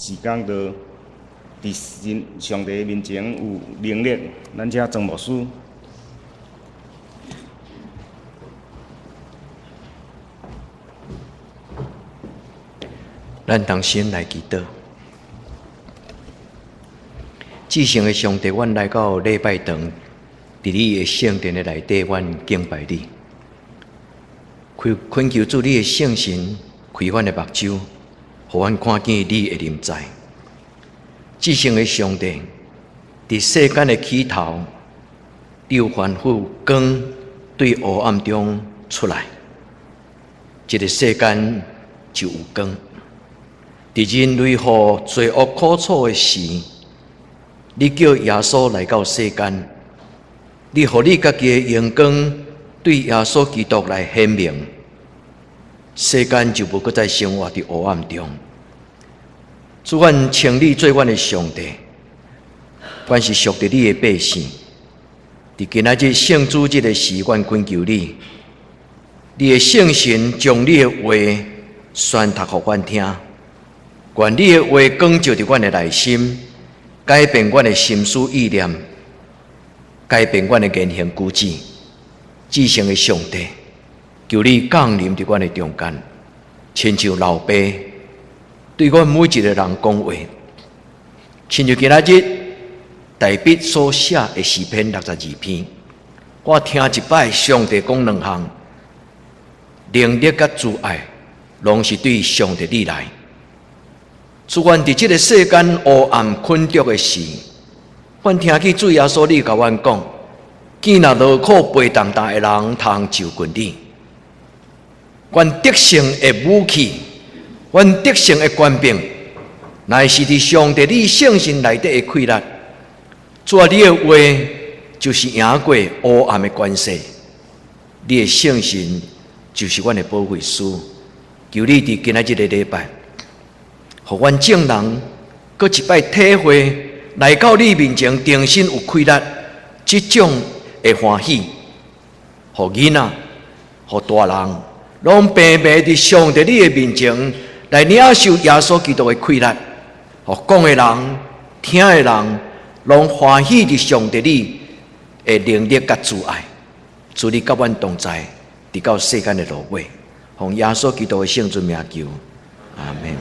時間就佇神上帝面前有能力，咱請莊牧師。咱同心來祈禱。至聖的上帝，阮來到禮拜堂，佇你的聖殿的內底，阮敬拜你。懇求主你的聖神開阮的目睭，予阮看見你的臨在。至聖的上帝，佇世間的起頭，你有吩咐光對黑暗中出來，這个世間就有光。佇人類予罪惡苦楚的時，你叫耶穌來到世間，你予你家己的榮光對耶穌基督來顯明，世間就無閣再生活佇黑暗中。主，阮稱你做阮的上帝，阮是屬佇你的百姓。佇今仔日聖主日的時，阮懇求你，你的聖神將你的話宣讀予阮聽，願你的話光照佇阮的內心，改變阮的心思意念，改變阮的言行舉止。至聖的上帝，求你降臨佇阮的中間，親像老爸對阮每一个人講話，親像今仔日大衛所寫的詩篇62篇，我聽一擺上帝講兩項，能力佮慈愛，攏是對上帝你來。主，阮佇這个世間黑暗困著的時，阮聽見主耶穌你共阮講，見若勞苦背重擔的人，通就近你。阮得勝的武器，阮得勝的權柄，乃是佇上帝你聖神內底的氣力。主啊，你的話就是贏過黑暗的權勢，你的聖神就是阮的保惠師。求你佇今仔日个禮拜，予阮眾人閣一擺體會來到你面前，重新有氣力，這種的歡喜，予囡仔，予大人，攏平平佇上帝你的面前來領受耶穌基督的氣力，予講的人、聽的人，攏歡喜佇上帝你的能力佮慈愛。主你佮阮同在，直到世間的落尾，奉耶穌基督的聖尊名求，阿們。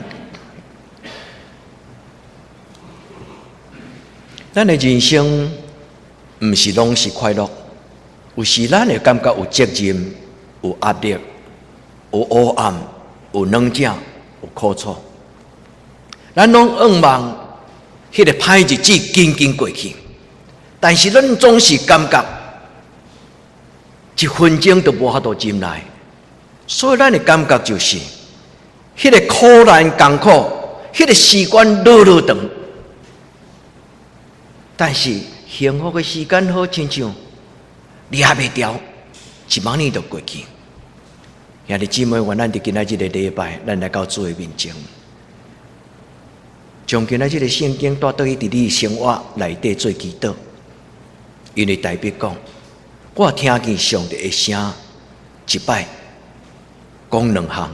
咱的人生毋是攏是快樂，有時咱會感覺有責任、有壓力、有黑暗、有軟弱、有苦楚。咱攏願望彼个歹日子緊緊過去，但是咱總是感覺一分鐘都無法度忍耐，所以咱的感覺就是，彼个苦難艱苦，彼个時間愈愈長。但是幸福的時間好親像掠袂牢，一暝日就過去。兄弟姊妹，願咱佇今仔日个禮拜，咱來到主的面前，將今仔日个聖經帶倒去佇你生活內底做祈禱。因為大衛講，我聽見上帝的聲，一擺講兩項，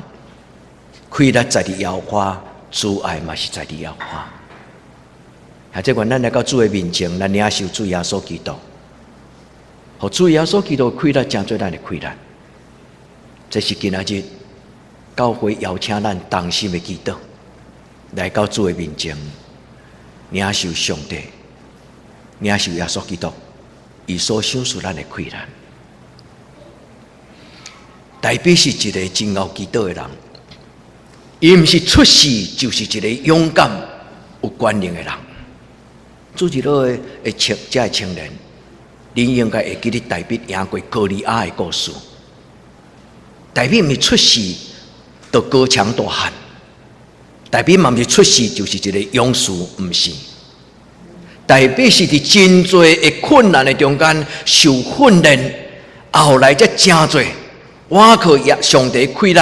氣力在佇耶和華，慈愛嘛是在佇耶和華。啊！這願咱來到主的面前，來領受主耶穌基督，予主耶穌基督的氣力成做咱的氣力。這是今仔日教會邀請咱同心的祈禱，來到主的面前，領受上帝，領受耶穌基督，伊所賞賜咱的氣力。大衛是一个真𠢕祈禱的人，伊毋是出世就是一个勇敢有權能的人。主日落的青，這个青年，恁應該會記得大衛贏過歌利亞的故事。大衛毋是出世就高強大漢，大衛嘛毋是出世就是一個勇士，毋是。大衛是佇真濟的困難的中間受訓練，後來才成做倚靠耶上帝氣力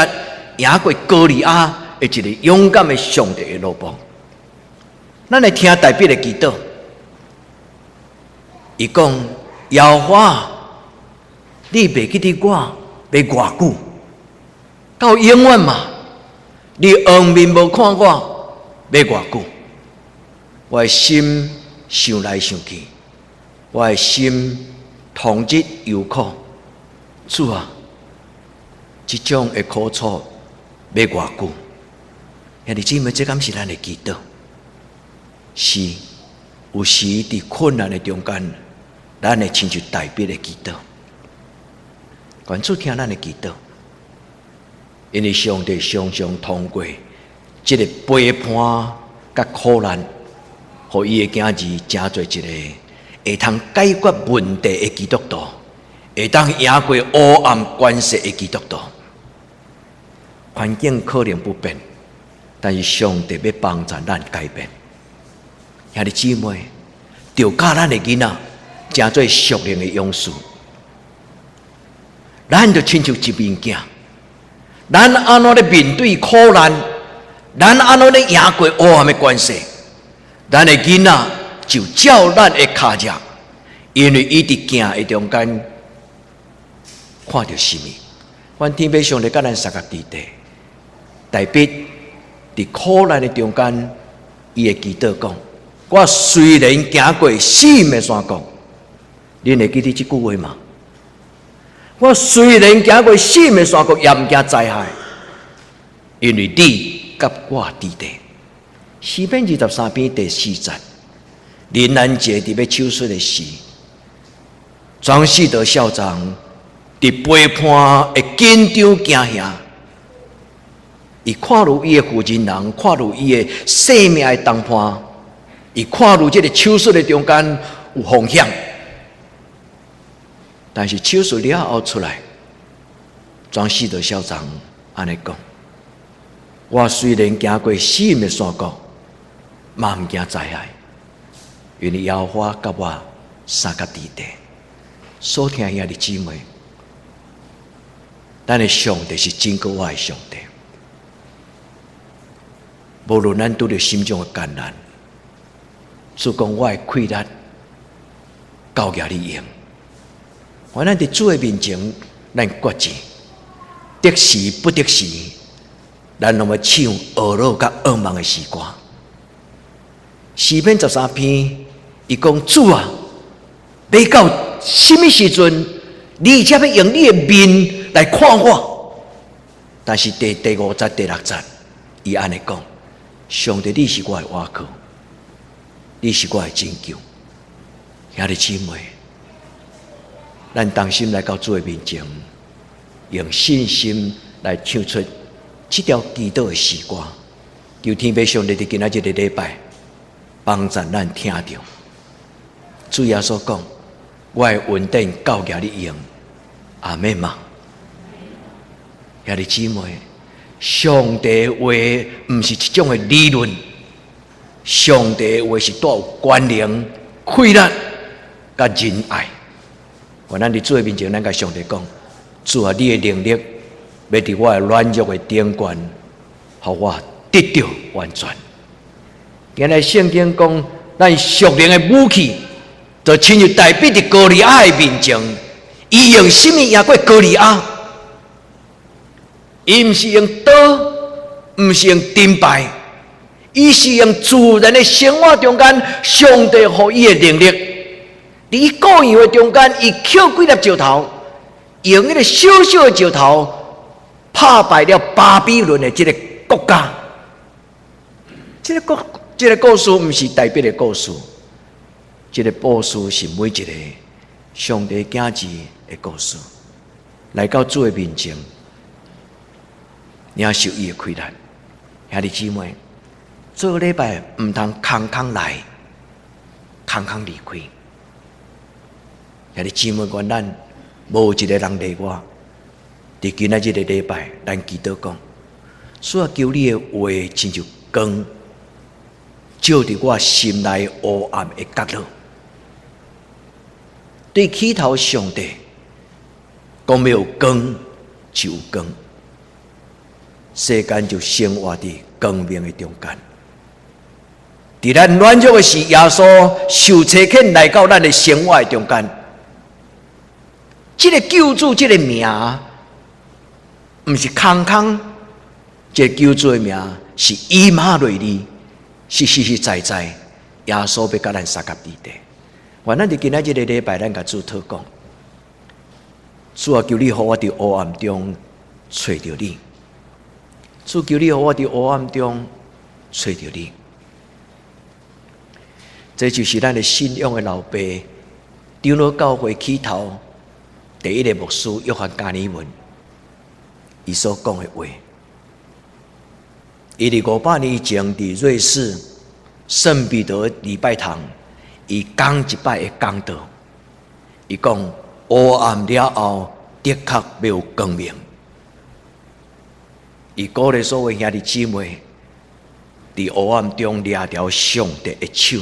贏過歌利亞的一個勇敢的上帝的奴僕。咱來聽大衛的祈禱，伊講：耶和華，你袂記得我欲偌久？到永遠嗎？你仰面無看我欲偌久？我的心想來想去，我的心痛日憂苦。主啊，這種的苦楚欲偌久？兄弟姊妹，這敢是咱的祈禱？是，有時佇困難的中間，咱會親像大衛的祈禱。願主聽咱的祈禱，因為上帝常常通過這個陪伴佮苦難，予伊的囝兒成做一個會通解決問題的基督徒，會當贏過黑暗權勢的基督徒。環境可能不變，但是上帝欲幫助咱改變。兄弟姊妹，著教咱的囡仔成做屬靈的勇士。咱就親像一面鏡，咱按怎咧面對苦難，咱按怎咧贏過黑暗的權勢，咱的囡仔就照咱的跤跡，因為伊佇鏡的中間看著啥物。阮天父上帝佮咱相佮佇地，大衛佇苦難的中間，伊會祈禱講：我雖然行過死蔭的山谷，恁會記得這句話嗎？我雖然行過死蔭的山谷，也毋驚災害，因為你佮我佇地。詩篇23篇第四節，林蘭杰佇欲手術的時，莊士德校長佇陪伴的緊張驚嚇，伊看著伊的婦人人，看著伊的生命的同伴，伊看著這個手術的中間有風險，但是手術了後出來，莊士德校長按呢講：我雖然行過死蔭的山谷，嘛毋驚災害，因為耶和華佮我相佮佇地。所聽兄弟姊妹，咱的上帝是真閣活的上帝。無論咱拄著啥物種的艱難，主講我的氣力夠額你用。願咱佇主的面前，咱決志，得時不得時，咱攏欲唱呵咾佮仰望的詩歌。詩篇13篇，伊講主啊，欲到啥物時陣，你才欲用你的面來看我？但是第五節、第六節，伊按呢講：上帝，你是我的倚靠，你是我的拯救。兄弟姊妹，咱同心來到主的面前，用信心來唱出這條祈禱的詩歌。求天父上帝佇今仔這個禮拜幫助咱聽著。主耶穌講：我的恩典夠額你用，阿們嗎？兄弟姊妹，上帝話毋是一種的理論，上帝話是帶有權能、氣力、佮仁愛。願咱佇主的面前，咱共上帝講：主啊，你的能力欲佇我的軟弱的頂懸，予我得著完全。今日聖經講，咱屬靈的武器，就親像大衛佇歌利亞的面前，伊用啥物贏過歌利亞？伊毋是用刀，毋是用盾牌，伊是用自然的生活中間，上帝予伊的能力。佇伊顧羊的中間，伊抾幾粒石頭，用彼個小小的石頭，拍敗了巴比倫的這個國家。這個故，這個故事毋是大衛的故事，這個故事是每一個上帝囝兒的故事。來到主的面前，領受伊的氣力。兄弟姊妹，做禮拜毋通空空來，空空離開。兄弟姊妹，願咱無一個人例外。佇今仔這個禮拜，咱祈禱講，主啊，求你的話親像光，照佇我心內黑暗的角落。對起頭上帝講欲有光就有光，世間就生活佇光明的中間。佇咱軟弱的時，耶穌受差遣來到咱的生活的中間。這個救主，這個名，毋是空空，這個救主的名是以馬內利，是實實在在，耶穌欲佮咱相佮佇底。願咱佇今仔這個禮拜，咱共主禱告。主啊，求你予我佇黑暗中揣著你。主，求你予我佇黑暗中揣著你。這就是咱的信仰的老爸，長老教會起頭第一個牧師約翰加爾文，伊所講的話。伊佇500年前佇瑞士聖彼得禮拜堂，伊講一擺的講道，伊講黑暗了後的確欲有光明。伊鼓勵所有兄弟姊妹，佇黑暗中掠著上帝的手。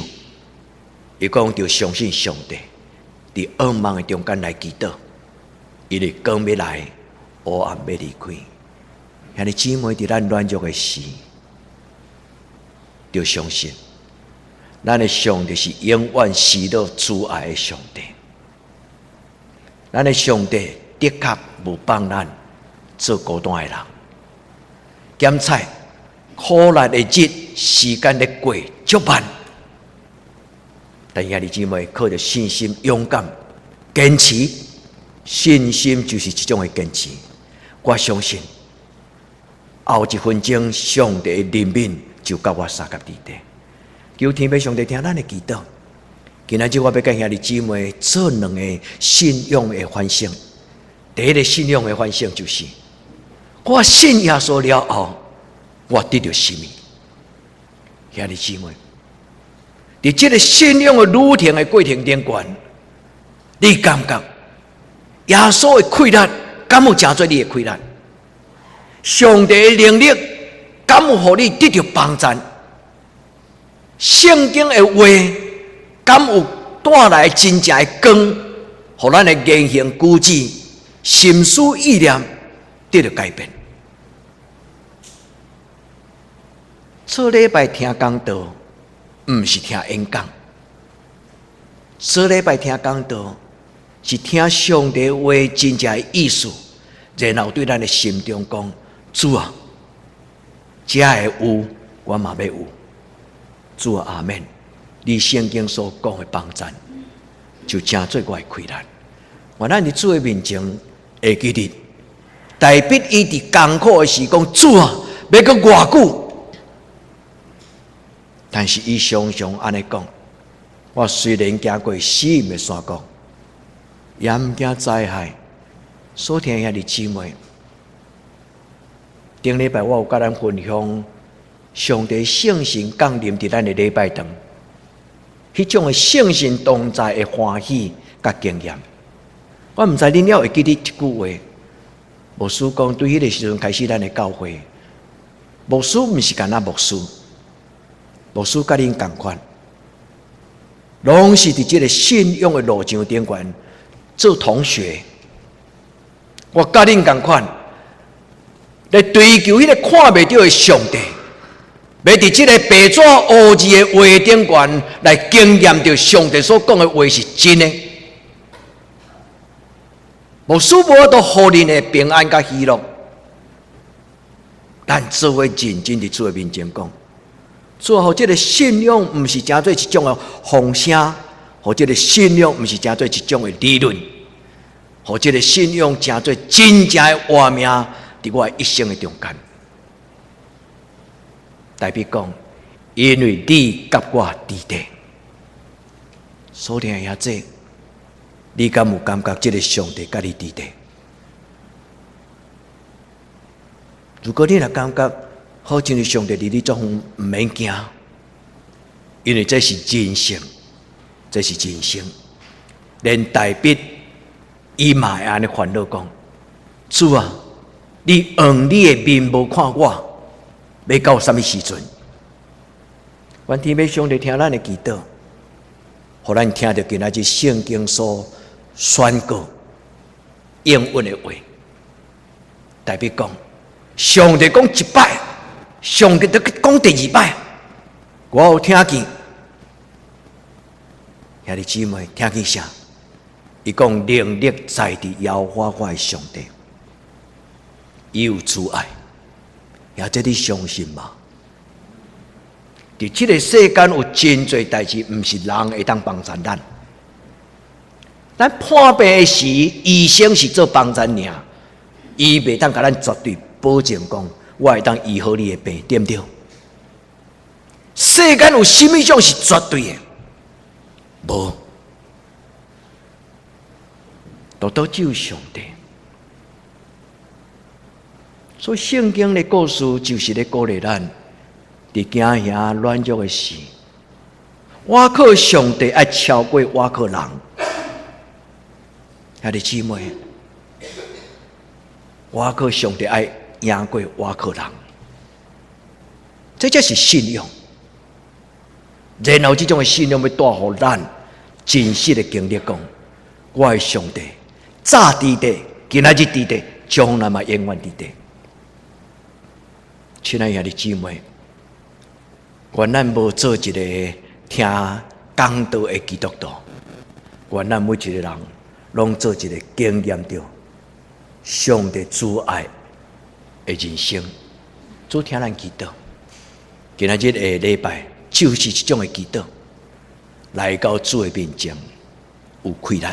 伊講著相信上帝，佇噩夢的中間來祈禱，因為光欲來，黑暗欲離開。兄弟姊妹，佇咱軟弱的時，著相信，咱的上帝是永遠喜樂慈愛的上帝。咱的上帝的確無放咱做孤單的人。檢採苦難的日，時間咧過足慢。但兄弟姊妹，靠著信心、勇敢、堅持，信心就是一種的堅持。我相信後一分鐘，上帝的憐憫就佮我相佮佇底。求天父上帝聽咱的祈禱。今仔日我欲佮兄弟姊妹做兩個信仰的反省。第一個信仰的反省就是，我信耶穌了後，我得著啥物？兄弟姊妹，佇這個信仰的旅程的過程頂懸，你感覺耶穌的氣力，敢有成做你的氣力？上帝的能力，敢有予你得著幫贊？聖經的話，敢有帶來真正的光，予咱的言行舉止、心思意念得著改變？做禮拜聽講道，毋是聽演講。做禮拜聽講道，是聽上帝話真正的意思，然後對咱的心中講：主啊，這个有，我嘛欲有。主啊，阿們。你聖經所講的幫贊，就成做我的氣力。願咱佇主的面前會記得，大衛伊佇艱苦的時講：主啊，欲閣偌久？但是伊常常按呢講：我雖然行過死蔭的山谷，也毋驚災害。所聽兄弟姊妹，頂禮拜我有佮咱分享，上帝聖神降臨佇咱的禮拜堂，彼種的聖神同在的歡喜佮經驗。我毋知恁猶會記得這句話。牧師講，對彼个時陣開始，咱的教會，牧師毋是干焦牧師，牧師佮恁仝款，攏是佇這个信仰的路上頂懸做同學。我佮恁仝款，來追求彼个看袂著的上帝，欲佇這个白紙烏字的話頂懸來經驗著上帝所講的話是真的。牧師無法度予恁的平安佮喜樂，咱做伙認真佇主的面前講，主啊，予這个信仰毋是成做一種的風聲，予這个信仰毋是成做一種的理論，予這个信仰成做真正的活命，佇我一生的中間。大衛講，因為你佮我佇底，所聽遐濟，你敢有感覺這个上帝佮你佇底？如果你若感覺好像是上帝離你足遠，毋免驚，因為這是人性，這是人生。連大衛伊嘛會按呢煩惱講：主啊，你用你的面無看我，欲到啥物時陣？願天父上帝聽咱的祈禱，予咱聽著今仔日聖經所宣告應允的話。大衛講，上帝講一擺，上帝閣講第二擺，我有聽見。兄弟姊妹，聽見啥？伊講能力在佇耶和華我的上帝，伊有慈愛，也這你相信嗎？佇這个世間有真濟代誌，毋是人會當幫贊咱。咱破病的時，醫生是做幫贊爾，伊袂當共咱絕對保證講，我會當醫好你的病，對毋對？世間有啥物種是絕對的？無，獨獨只有上帝。所以聖經的故事就是咧鼓勵咱，佇驚嚇軟弱的時，倚靠上帝愛超過倚靠人。兄弟姊妹，倚靠上帝愛贏過倚靠人，這才是信仰。然後這種的信仰欲帶予咱真實的經歷，講我的上帝早佇佇，今仔日佇佇，將來嘛永遠佇佇。親愛兄弟姊妹，願咱無做一个聽講道的基督徒，願咱每一個人攏做一个經驗著上帝慈愛的人生。主聽咱祈禱，今仔日的禮拜就是這種的祈禱，來到主的面前有氣力，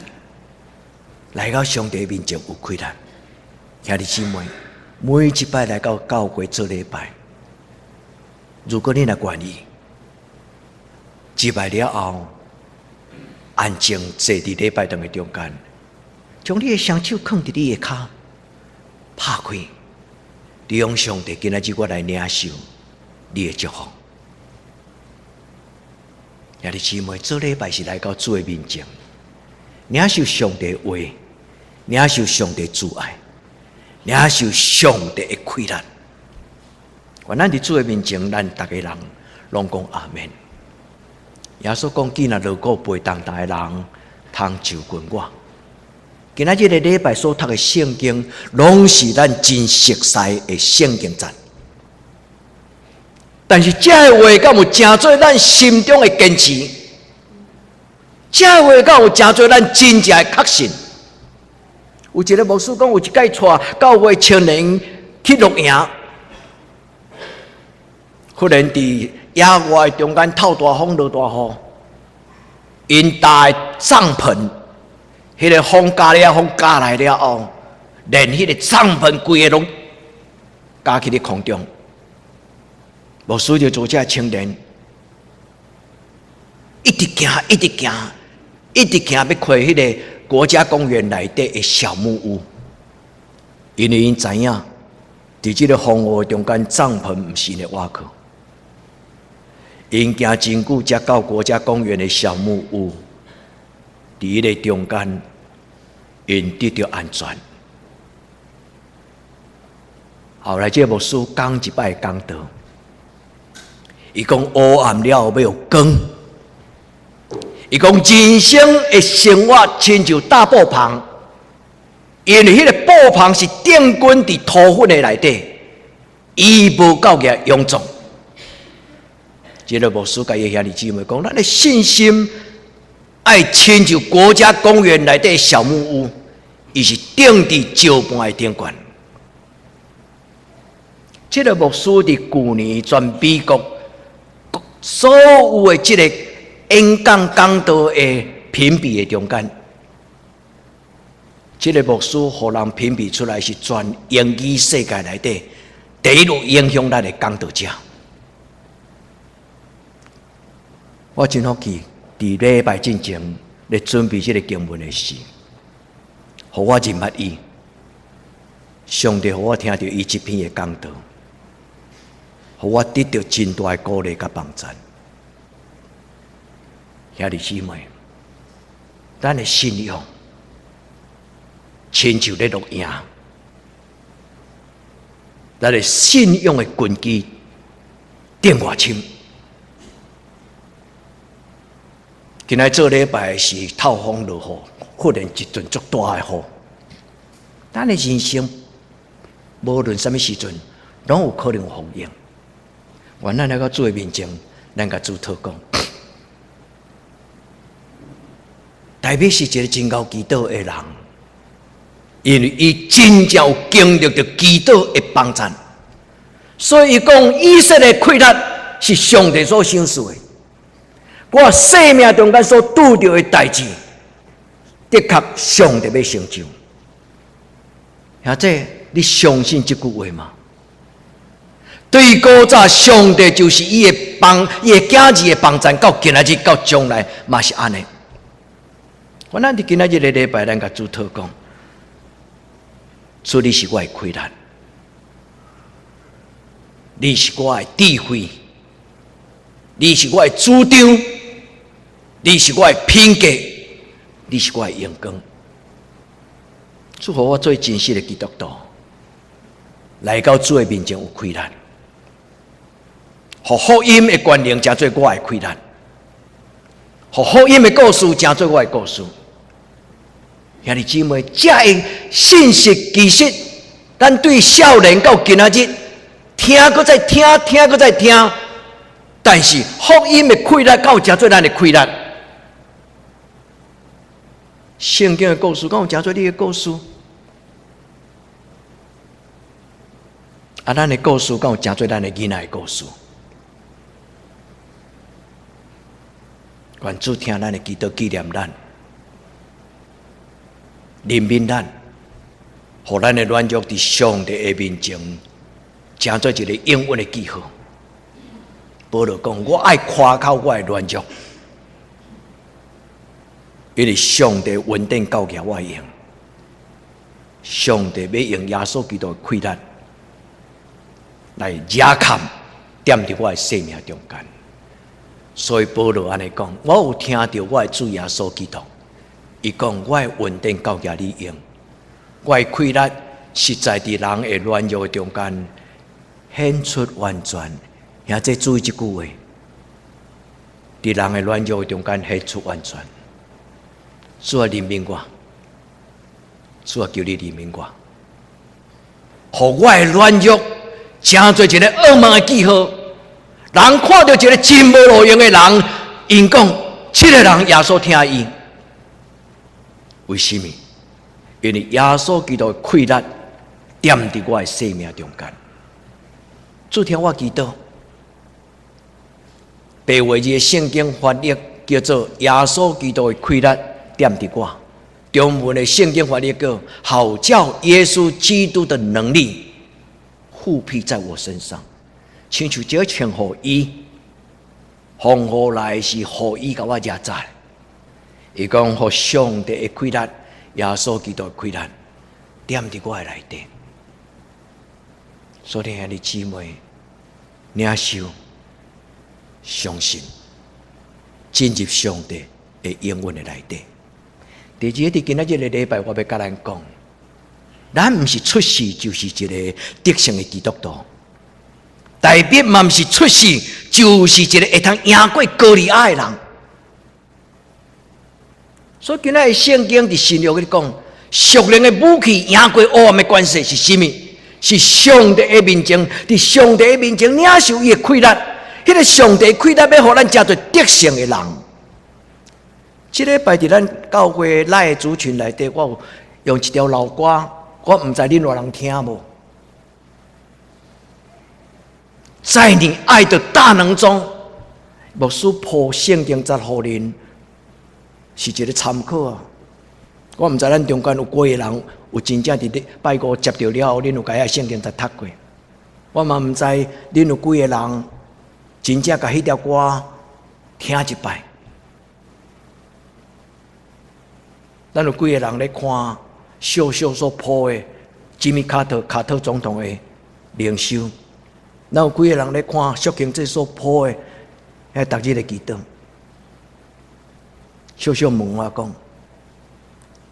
來到上帝面前有氣力。兄弟姊妹，每一擺來到教會做禮拜，如果你若願意，禮拜了後，安靜坐佇禮拜堂的中間，將你的雙手囥佇你的跤，拍開，你講上帝，今仔日我來領受你的祝福。兄弟姊妹，做禮拜是來到主的面前，領受上帝的話，領受上帝慈愛，領受上帝的氣力。願咱佇主的面前，咱逐个人攏講阿們。耶穌講：囝若勞苦背重擔的人，通就近我。今仔日个禮拜所讀的聖經，攏是咱真熟悉的聖經節。但是這个話敢有成做咱心中的堅持？這个話敢有成做咱真正的確信？有一个牧師講，有一擺帶教會青年去露營，忽然佇野外中間透大風落大雨，𪜶搭的帳篷，彼个風加了風加來了後，連彼个帳篷規个攏加去佇空中。牧師就組織青年，一直行，一直行，一直行，欲去彼个國家公園內底的小木屋，因為𪜶知影，佇這个風雨中間，帳篷毋是𪜶的倚靠。𪜶行真久，才到國家公園的小木屋，佇彼个中間，𪜶得著安全。後來，這个牧師講一擺講道，伊講黑暗了後欲有光。伊講人生的生活親像搭布棚，因為彼个布棚是定根佇土粉的內底，伊無夠額臃腫。這个牧師共伊兄弟姊妹講，咱的信心愛親像國家公園內底小木屋，伊是釘佇石盤的頂懸。這个牧師佇舊年全美國所有的這個演講講道的評比的中間，這个牧師予人評比出來是全英語世界內底第一有影響力的講道者。我真好奇，佇禮拜進前咧準備這个經文的時，予我認捌伊，上帝予我聽著伊這篇的講道，予我得著真大的鼓勵佮幫贊。兄弟姊妹，咱的信仰親像咧露營，咱的信仰的根基奠偌深。今仔做禮拜是透風落雨，忽然一陣足大的雨。咱的人生無論啥物時陣，攏有可能有風雨。願咱來到主的面前，咱共主禱告。大衛是一个真𠢕祈禱的人，因為伊真正有經歷著祈禱的幫贊，所以伊講以色列氣力是上帝所賞賜的。我生命中間所拄著的代誌，的確上帝欲成就。兄弟，你相信這句話嗎？對古早上帝就是伊的幫，伊的囝兒的幫贊，到今仔日到將來嘛是按呢。我咱佇今仔日的禮拜，咱共主禱講，主你是我的氣力，你是我的智慧，你是我的主張，你是我的品格，你是我的榮光。祝予我做真實的基督徒，來到主的面前有氣力，予福音的權能成做我的氣力，予福音的故事成做我的故事。兄弟姊妹，這个信息其實，咱對少年到今仔日聽閣再聽，聽閣再聽，但是福音的氣力敢有成做咱的氣力？聖經的故事敢有成做你的故事？啊，咱的故事敢有成做咱的囡仔的故事？願主聽咱的祈禱，紀念咱，憐憫咱，予咱的軟弱佇上帝的面前，成做一个永遠的記號。保羅講：我愛誇口我的軟弱，因為上帝恩典夠額我用。上帝欲用耶穌基督的氣力來惹坎踮佇我的生命中間。所以保羅按呢講，我有聽著我的主耶穌基督，伊講我的恩典夠額你用，我的氣力實在佇人的軟弱中間顯出完全。兄弟注意這句話，佇人的軟弱中間顯出完全。主啊，憐憫我，主啊，求你憐憫我，予我的軟弱成做一个惡夢的記號。人看著一个真無路用的人，𪜶講，這个人耶穌疼伊。為什麼？因為耶穌基督的氣力踮佇我的生命中間。主聽我祈禱，白話字的聖經翻譯叫做耶穌基督的氣力踮佇我。中文的聖經翻譯叫好叫耶穌基督的能力覆庇在我身上。親像這穿雨衣，風雨來是雨衣共我遮載。伊講，予上帝的氣力，耶穌基督的氣力，踮佇我的內底。所以兄弟姊妹，領受、相信，進入上帝的應允的內底。第二個，佇今仔日个禮拜，我欲共咱講，咱毋是出世就是一个得勝的基督徒。代表嘛毋是出世就是一个會通贏過歌利亞的人。所以今仔日聖經佇新約裡講，屬靈的武器贏過黑暗的權勢是啥物？是上帝的面前，佇上帝的面前領受伊的氣力。彼个上帝氣力欲予咱成做得勝的人。這禮拜佇咱教會來的族群內底，我有用一條老歌，我毋知恁偌人聽無？在你愛的大能中，牧師鋪聖經節予恁，是一个參考啊。我毋知咱中間有幾个人有真正佇咧拜五接著了後，恁有共遐聖經節讀過。我嘛毋知恁有幾个人真正共彼條歌聽一擺。咱有幾个人咧看小小所鋪的吉米卡特卡特總統的靈修？咱有幾个人咧看淑卿這所鋪的遐逐日的祈禱？小小問我講，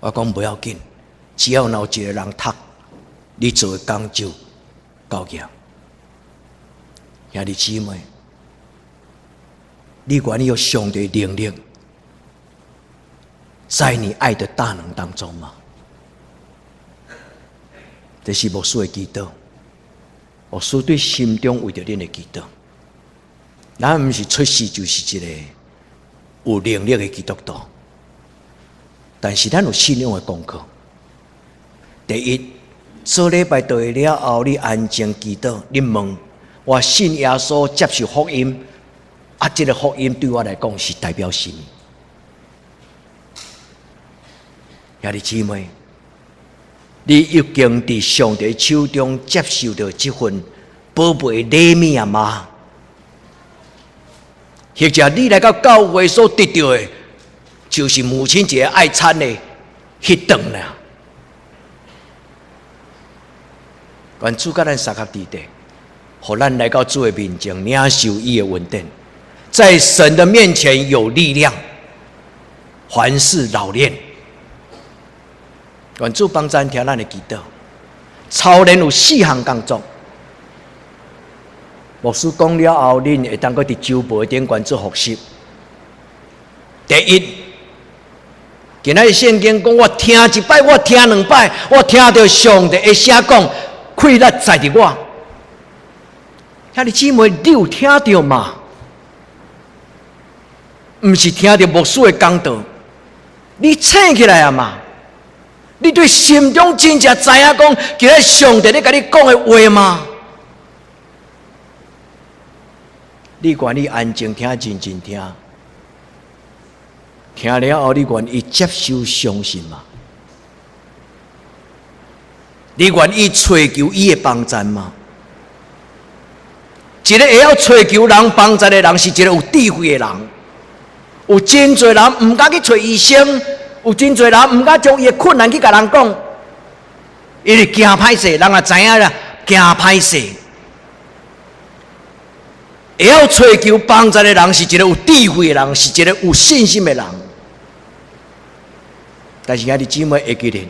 我講無要緊，只要若有一个人讀，你做的工就夠額。兄弟姊妹，你願意予上帝能力在你愛的大能當中嗎？這是牧師的祈禱。牧師對心中為著恁的祈禱，咱毋是出世就是一個有能力的基督徒，但是咱有信仰的功課。第一，做禮拜倒去了後，你安靜祈禱，你問我我信耶穌接受福音，啊，這个福音對我來講是代表啥物？兄弟姊妹，你已經佇上帝手中接受著這份寶貝禮物啊嗎？或者你來到教會所得著的，就是母親節愛餐的彼頓啦。願主佮咱相佮佇咧，予咱來到主的面前，領受伊的恩典，在神的面前有力量，凡事老練。願主幫咱聽咱的祈禱。操練有四項工作。牧師講了後，恁會當閣佇週報頂懸做複習。第一，今仔日聖經講，我聽一擺，我聽兩擺，我聽著上帝的聲講，氣力在佇我。兄弟姊妹，你有聽著嗎？毋是聽著牧師的講道，你醒起來啊嘛？你對心中真正知影講，今仔日上帝咧共你講的話嗎？你願意安靜聽，認真聽，聽了後，你願意接受相信嗎？你願意揣求伊的幫助嗎？一个會曉揣求人幫助的人，是一个有智慧的人。有真濟人毋敢去揣醫生，有真濟人毋敢將伊的困難去共人講，因為驚歹勢，人也知影啦，驚歹勢。會曉揣求幫助的人，是一个有智慧的人，是一个有信心的人。但是兄弟姊妹會記得，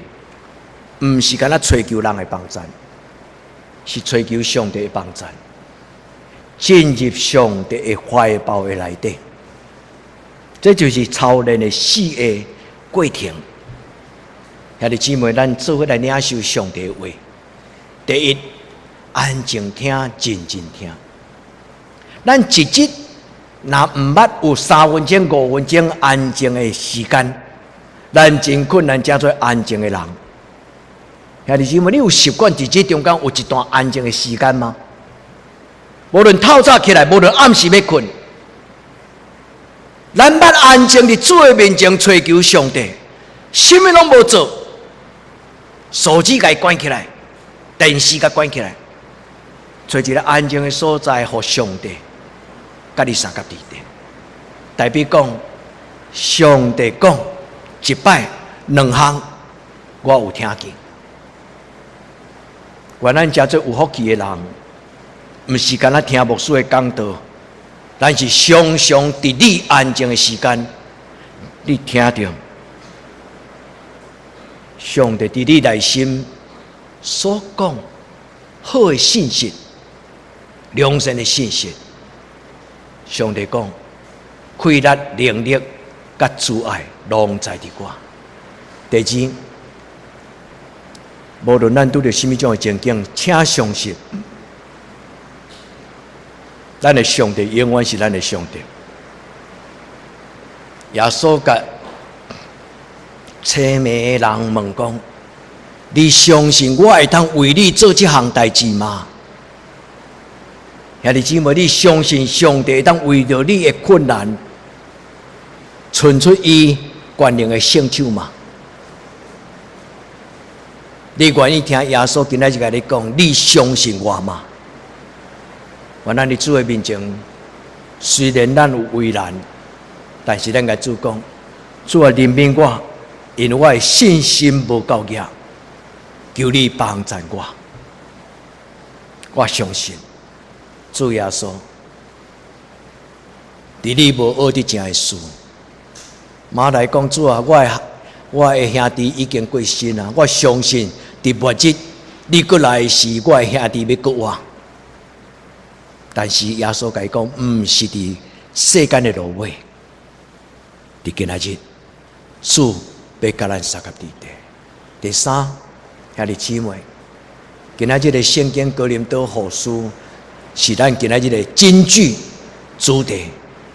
毋是干焦揣求人的幫助，是揣求上帝的幫助，進入上帝的懷抱的內底。這就是操練的四个過程。兄弟姊妹，咱做伙來領受上帝的話。第一，安靜聽，認真聽。咱一日若毋捌有3分鐘、5分鐘安靜的時間，咱真困難成做安靜的人。兄弟姊妹，你有習慣佇這中間有一段安靜的時間嗎？無論透早起來，無論暗時欲睏，咱捌安靜佇主的面前揣求上帝，啥物攏無做，手機共伊關起來，電視共關起來，揣一个安靜的所在，予上帝佮你相佮佇咧。代表講，上帝講一擺兩項，我有聽見。願咱成做有福氣的人，毋是干焦聽牧師的講道，咱是常常佇你安靜的時間，你聽著上帝佇你內心所講好的信息、良善的信息。上帝講，氣力、能力、佮慈愛，攏在佇我。第二，無論咱拄著啥物種的情景，請相信，咱的上帝永遠是咱的上帝。耶穌共青盲的人問講：你相信我會當為你做這項代誌嗎？兄弟姊妹，你相信上帝會當為著你的困難，伸出伊權能的聖手嗎？你願意聽耶穌今仔日共你講？你相信我嗎？願咱佇主的面前，雖然咱有為難，但是咱共主講：主啊，憐憫我，因為我的信心無夠額，求你幫助我。我相信主耶穌，佇你無學得成的事，馬來講主啊，我的兄弟已經過身啊！我相信佇末日你閣來時，我的兄弟欲閣活。但是耶穌共伊講，毋是佇世間的落尾，佇今仔日，主欲佮咱相佮佇咧。第三，兄弟姊妹，今仔日的聖經哥林多後書是咱今仔日的金句主題。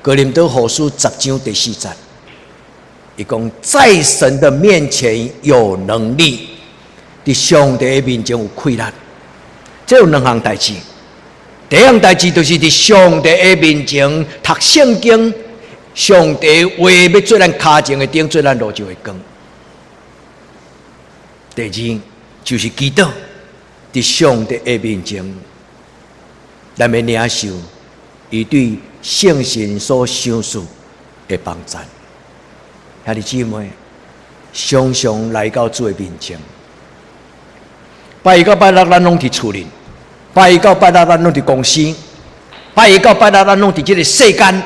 哥林多後書10章第4節，伊講在神的面前有能力，佇上帝的面前有氣力。這有兩項代誌。第第一項代誌就是佇上帝的面前讀聖經，上帝話欲做咱跤前的燈，做咱路上的光。第二就是祈禱，佇上帝的面前，咱欲領受伊對聖神所賞賜的幫贊。兄弟姊妹，常常來到主的面前。拜一到拜六，咱攏佇厝裡；拜一到拜六，咱攏佇公司；拜一到拜六，咱攏佇這个世間。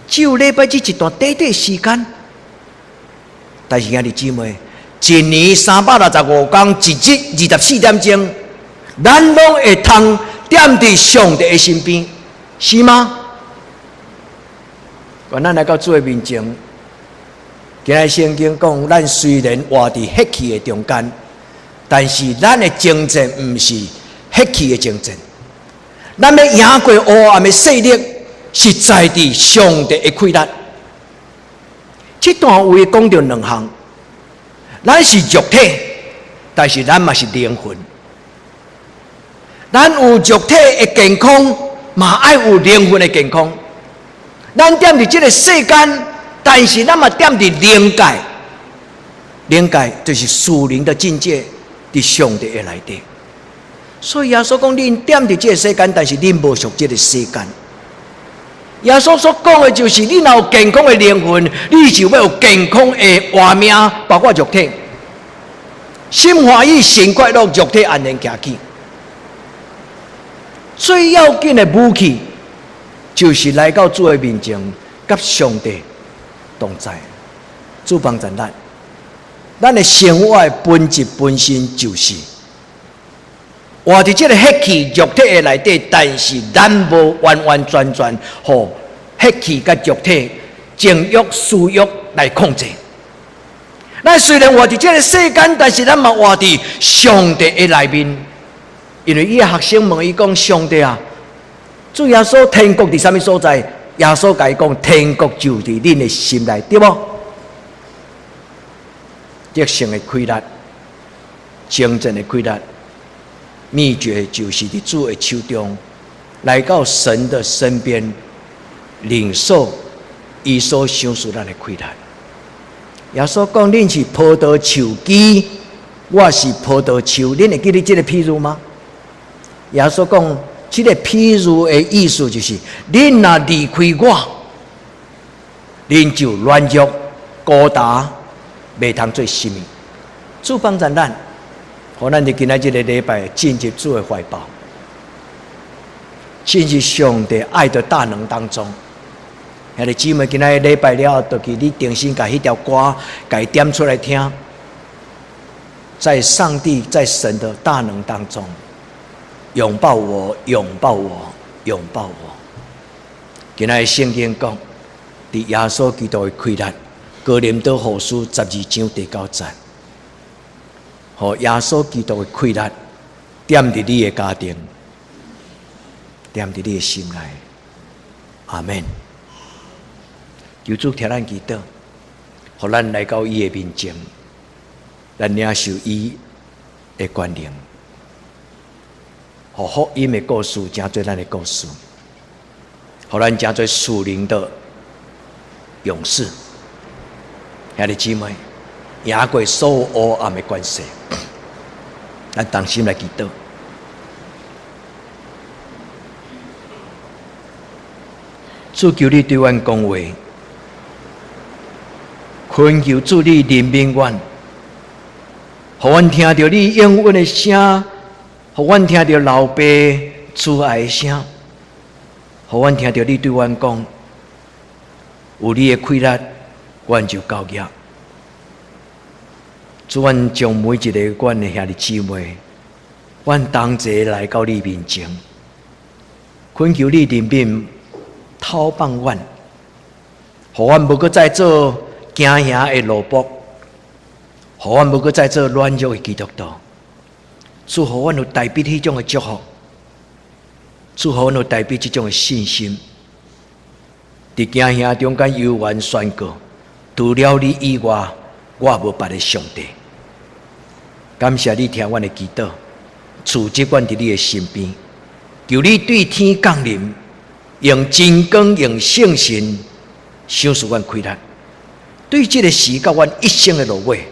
只有禮拜這一段短短時間，但是兄弟姊妹，一年365天，一日24點鐘，咱攏會通踮佇上帝的身邊，是嗎？願咱來到主的面前。今仔聖經講，咱雖然活佇血氣的中間，但是咱的征戰毋是血氣的征戰。咱欲贏過黑暗的勢力，是在佇上帝的氣力。這段話講著兩項，咱是肉體，但是咱嘛是靈魂。咱有肉體的健康，嘛愛有靈魂的健康。咱踮佇這个世間，但是咱嘛踮佇靈界，靈界就是屬靈的境界，佇上帝的內底。所以耶穌講，恁踮佇這个世間，但是恁無屬這个世間。耶穌所講的就是，你若有健康的靈魂，你就欲有健康的活命，包括肉體。心歡喜，神快樂，肉體安然行起。最要緊的武器，就是來到主的面前，佮上帝同在。主幫助咱，咱的生活的本質本身就是活佇這个血氣肉體的內底，但是咱無完完全全予血氣佮肉體情欲私欲來控制。咱雖然活佇這个世間，但是咱嘛活佇上帝的內面。因為伊的學生問伊講：上帝啊，主耶穌天國佇啥物所在？耶穌共伊講：天國就佇恁的心內，對無？得勝的氣力，征戰的氣力，秘訣就是佇主的手中，來到神的身邊，領受伊所賞賜咱的氣力。耶穌講：恁是葡萄樹枝，我是葡萄樹。恁會記得這個譬喻嗎？耶穌講，這個譬喻的意思就是，恁若離開我，恁就軟弱、孤單，袂通做啥物。主幫助咱，予咱佇今仔這个禮拜進入主的懷抱，進入上帝愛的大能當中。兄弟姊妹，今仔禮拜了後，就去你重新共彼條歌，共伊點出來聽。在上帝、在神的大能當中，擁抱我，擁抱我，擁抱我。今仔聖經講，佇耶穌基督的氣力，哥林多後書12章第9節，予耶穌基督的氣力踮佇你的家庭，踮佇你的心內。阿們。求主聽咱祈禱，予咱來到伊的面前，咱領受伊的權能，予福音的故事成做咱的故事，予咱成做屬靈的勇士。兄弟姊妹，贏過所有黑暗的權勢，咱同心來祈禱。主求你對阮講話，懇求主你憐憫阮，予阮聽著你應允的聲，予阮聽著老爸慈愛的聲，予阮聽著你對阮講，有你的氣力，阮就夠額。主，阮將每一個阮的兄弟姊妹，阮同齊來到你面前，懇求你憐憫。透放阮，予阮無閣再做驚嚇的奴僕，予阮無閣再做軟弱的基督徒。主，予阮有大衛彼種的祝福，主，予阮有大衛這種的信心。佇驚嚇中間猶原宣告，除了你以外，我無別的上帝。感謝你聽阮的祈禱，賜這阮佇你的身邊，求你對天降臨，用真光，用聖神賞賜阮氣力。對這个時到阮一生的落尾，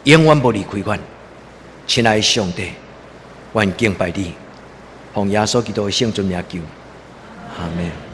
永遠無離開阮。親愛的上帝，阮敬拜你，奉耶穌基督的聖尊名求，阿門。